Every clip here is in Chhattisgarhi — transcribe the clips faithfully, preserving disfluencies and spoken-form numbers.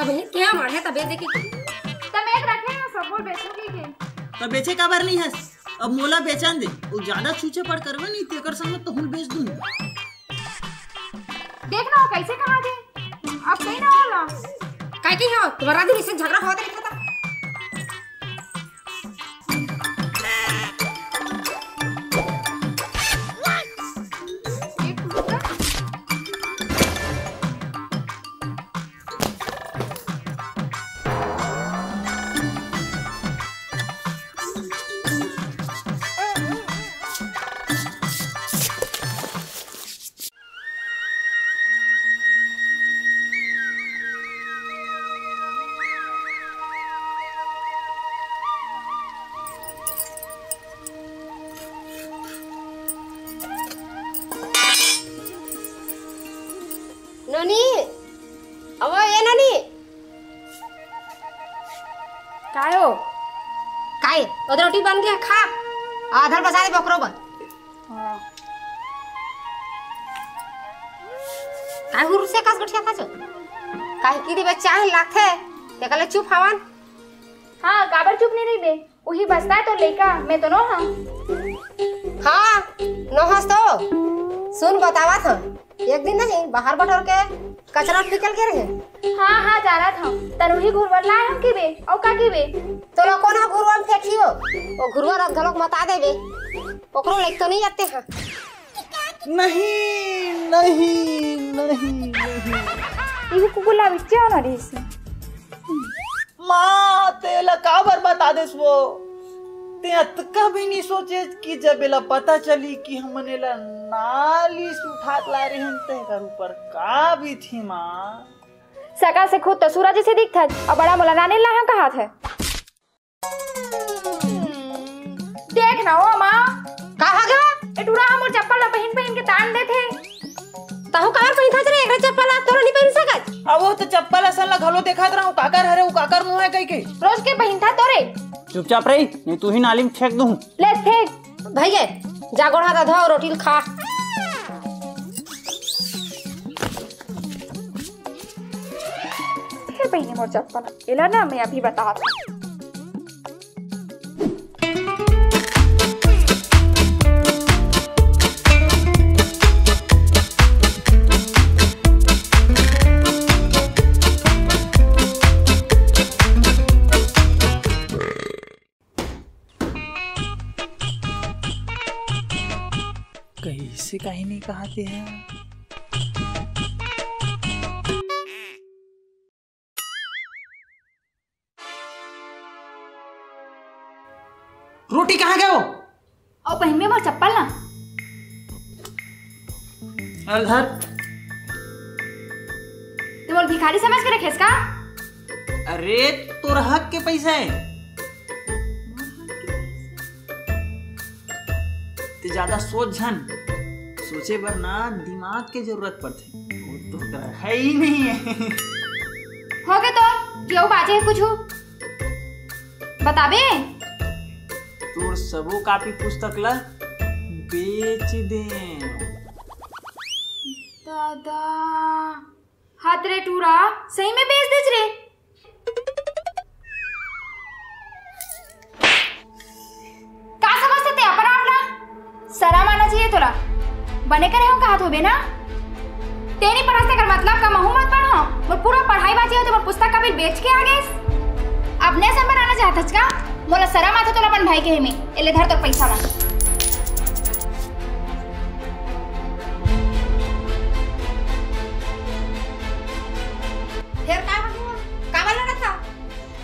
वही क्या माढ़े तबे देखे। त मैं रखे ना सब बोल बेचूंगी के। त बेचे काबर नहीं है? अब मोला बेचन दे। वो ज्यादा छूछे पड़ करवे नहीं, तेकर संग तोहूं बेच दूं। देख ना, वो कैसे कहा दे? अब सही ना होला। काय की हो? तुम्हारा दिन इसे झगड़ा होत रहिथे त। नोनी, अवो ए नोनी। काय हो? काय? ओदे रोटी बन गया, खा। आधा बसा दे बकरो बर। हाँ। काय हुरुसे कस गठिया था जो? काहे कि देबे चाहे लागथे, ते कले चुप हवन। हाँ, काबर चुप नहीं रहिबे? उही बसता है तो लइका, मैं तो नो हूँ। हाँ, नो हस तो। सुन बतावत हूँ, एक दिन नहीं बाहर बटोर के कचरा निकल के रहे। हाँ, हाँ, जानत हूँ। तन उही घुरवर लाए हम किबे, अउ का किबे? तोला कोन ह घुरवा में फेंकी हो? वो घुरवा रात घलोक मता देबे। ओकरो लायक तो नहीं आते हैं। नहीं, नहीं, नहीं, नहीं। इहू कुकुर ला बिच्चे होना रहिस। माँ, तेला काबर बता देस वो? ते अतका भी नहीं सोचे कि जब एला पता चली कि हमन एला नाली से उठा के ला रहे हन, ते एकर ऊपर का बीतही माँ? सका से खुद तो सूरज से दिखथस, अउ बड़ा मोला नानी ला हम कहात हे। देख ना ओ माँ। का हो गे? ए टूरा ह मोर चप्पल ला पहिन पहिन के तान देथे। तहूँ काबर पहिनथस रे एकरे चप्पल ला? तोरो नहीं पहिन सकत? अब वो तो चप्पल असन ला घलो देखत रहूं, काकर हरे, वो काकर मुंह है कह के। रोज के पहिनथा तोरे। चुपचाप रही, नहीं तू ही नाली में फेंक दूं। ले फेंक। भैया, जा गोड़ हाथ धो, रोटी ल खा। हे बहिनी मोर चप्पल, एला ना मैं अभी बतात हूँ। कइसे काहे नहीं कहाते हैं? रोटी कहाँ गए हो? अउ पहिनबे मोर चप्पल ना। अरे धर। ते मोला भिखारी समझ के रखेस का? अरे, तोर हक के पैसा है। ते ज्यादा सोच झन, सोचे बर ना दिमाग के जरूरत पड़थे, वो तो तोर करा है ही नहीं है। हो गे तो, केहू बाचे हे कुछु? बताबे? तोर सबो कापी पुस्तक ला बेच दे। दादा, हाथ रे टूरा, सही में बेच देच रे। का समझते ते अपन आप ला? शरम आना चाहिए तोला। बने करे हो कहा तो बे ना? ते नहीं पढ़स तेकर मतलब का महू मत पढ़ो। मोर पूरा पढ़ाई बाची हो तो मोर पुस्तक का बिल बेच के आ गेस। अपने से बनाना चाहत हच का? मोला शरम आथे तोला अपन भाई के में। एले धर तो पैसा ला। फिर का हुआ? का वाला रखा?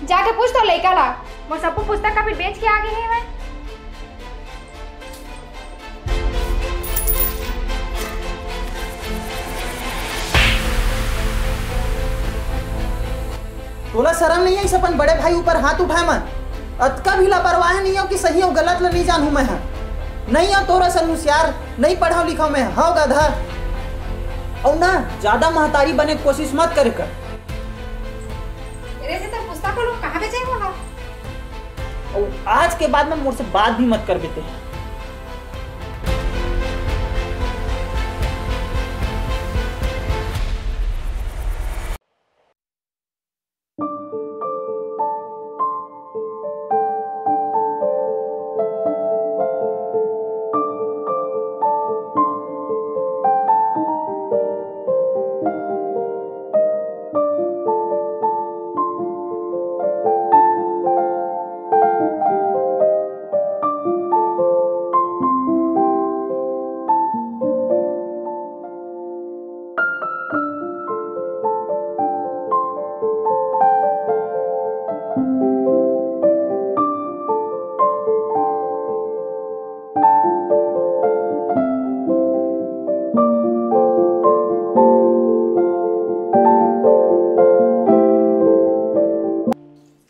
जाके पूछ तो लइका ला, मोर सबो पुस्तक का बिल बेच के आ गे हे मैं। तोला शरम नहीं आइस अपन बड़े भाई ऊपर हाथ उठाए मन? अतका भी लापरवाह नहीं हो कि सही अउ गलत ल नहीं जानहूं मैं ह। नहीं हो तोर असन हुसियार, नहीं पढ़ाव लिखाव मैं, हव गधा। अउ ना, ज्यादा महतारी बने के कोशिश मत करे कर। अरे, ते पुस्तक ला कहाँ बेचे हो? अउ आज के बाद में मोर से बात भी मत करबे ते।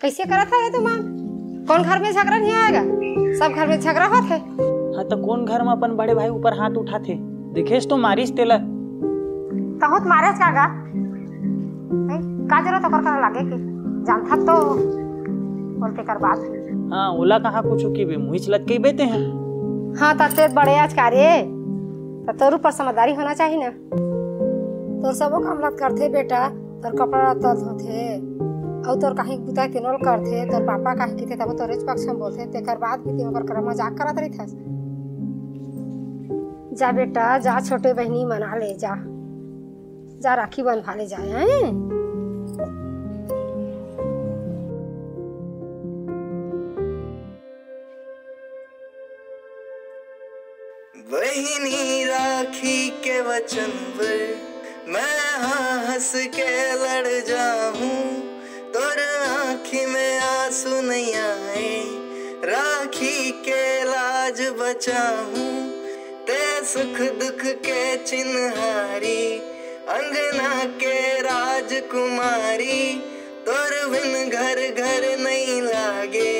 कइसे करत हवे तुमन? कोन घर में झगरा नइ आय गा? सब घर में झगरा होथे। हाँ, त कोन घर में अपन बड़े भाई ऊपर हाथ उठाथे? देखेस तो मारिस तेला। तहूँ त मारेस का गा? हैं? का जरूरत ओकर करा लागे के? जानथा तो बोल तेकर बात। हाँ, ओला कहाँ कुछ की बे, मुहिच लटके बेते हैं। हाँ, त ते बड़े आज का रे, त तोर ऊपर समझदारी होना चाहिए ना। तोर सबो काम ला त करथे बेटा, तोर कपड़ा लत्ता धोथे, अउ तोर काहीं बुता के नोल करथे, तोर पापा काहीं किथे तब तोरेच पक्ष में बोलथे, तेकर बाद भी ते ओकर करा मजाक करत रहिथस। जा बेटा, जा छोटे बहिनी मना ले, जा, जा राखी बंधवा ले जा, हैं? बहिनी राखी के वचन बर मैं हाँ हंस के लड़ जाहूँ, तोर आँखी में आंसू नइ आए, राखी के लाज बचाहूँ। ते सुख दुख के चिन्हारी, अंगना के राजकुमारी, तोर बिन घर घर नइ लागे,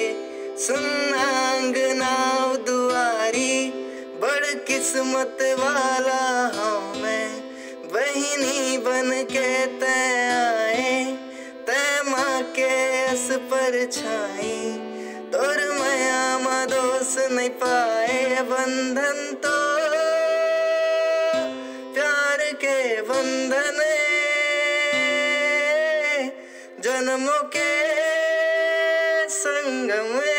सुन्ना अंगना अउ दुआरी। बड़ किस्मत वाला हूँ मैं, बहिनी बन के तैं आए, तैं माँ के अस परछाई, तोर मया मा दोष नइ पाए। बंधन तो प्यार के बंधन ए, जन्मों के संगम ए,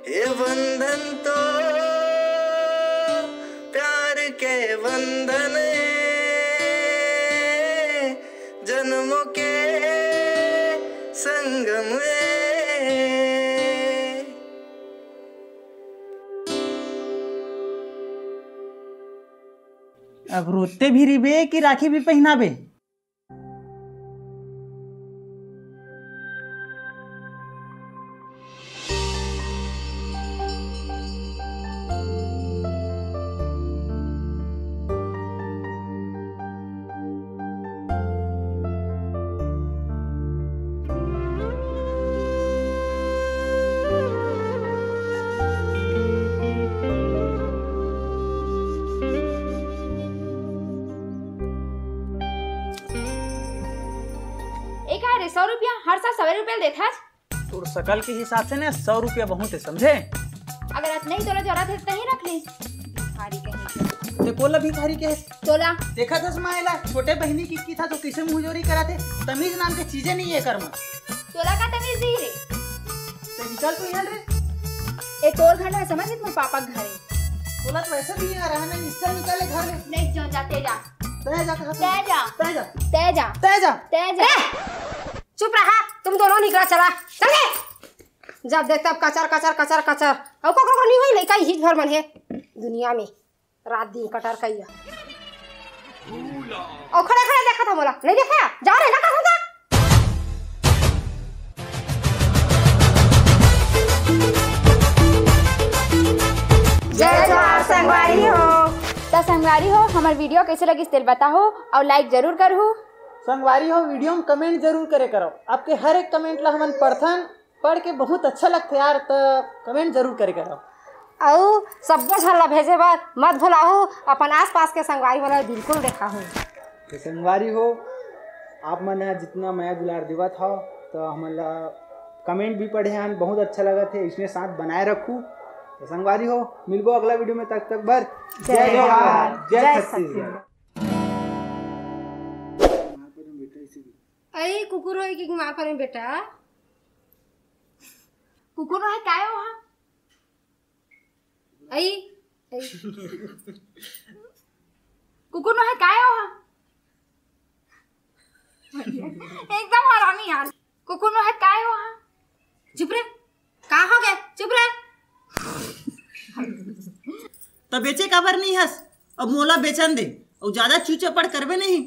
ये बंधन तो प्यार के बंधन ए, जन्मों के संगम ए। अब रोते भी रिबे कि राखी भी पहिनाबे? ए का रे, सौ रुपया? हर साल सौ रुपया देथस। तोर सकल के हिसाब से ना सौ रुपया बहुत है, समझे? अगर अतना ही तोला जरूरत है तो तहीं रख ले। भिखारी कहीं के। ते कोला भिखारी के? तोला। देखा थस माँ एला, छोटे बहिनी के किथे तो कइसे मुंहजोरी करत हे। तमीज नाम के चीजे नहीं है एकर मा। तोला का तमीज दी रे? ते निकल तो यहाँ रे। ए तोर घर ना समझ, मोर पापा के घर है। तोला तो वैसे भी यहाँ रहना नहीं, चल निकल ले घर ले। नहीं, जा, जा, ते जा। तय जा, कहा तू? तय जा। तय जा। तय जा। तय जा। तय जा। ए! चुप रहा, तुम दोनों निकला चला। चल दे। जब देख तब कचर, कचर, कचर, कचर। अउ कोकरो नहीं होई, लइका ही भर मन है दुनिया में। रात दिन कटर कइया। अउ खड़े खड़े देखा था मोला, नहीं देखा? जाओ रे, ना कर होता। जय जोहार संगवारी हो। त संगवारी हो, हमर video कइसे लगिस तेल बताहू अउ like जरूर करहू। संगवारी हो, video में comment जरूर करे करो। आपके हर एक comment ला हमन पढ़थन, पढ़ के बहुत अच्छा लगथे यार, त comment जरूर करे करो। अउ सब्बो झन ला भेजे बर मत भुलाहू, अपन आसपास के संगवारी मन ला बिल्कुल देखाहू। तो संगवारी हो, आप मन ह जितना मया दुलार देवत हव, तो हमन ला comment भी पढ़े हन, बहुत अच्छा लगत हे, इसने साथ बनाए रखू। तो संगवारी हो, मिलबो अगला video में, तब तक बर जय जोहार, जय छत्तीसगढ़। अई कुकुर होई कि मार परे बेटा? कुकुर होय काय हो हा? अई, अई। कुकुर होय काय हो हा? एकदम हरामी यार। कुकुर होय काय हो हा? चुप रे। का हो गया? चुप रे। त बेचे काबर नहीं हस? अब मोला बेचन दे। अउ ज्यादा चूचपड़ करबे नहीं,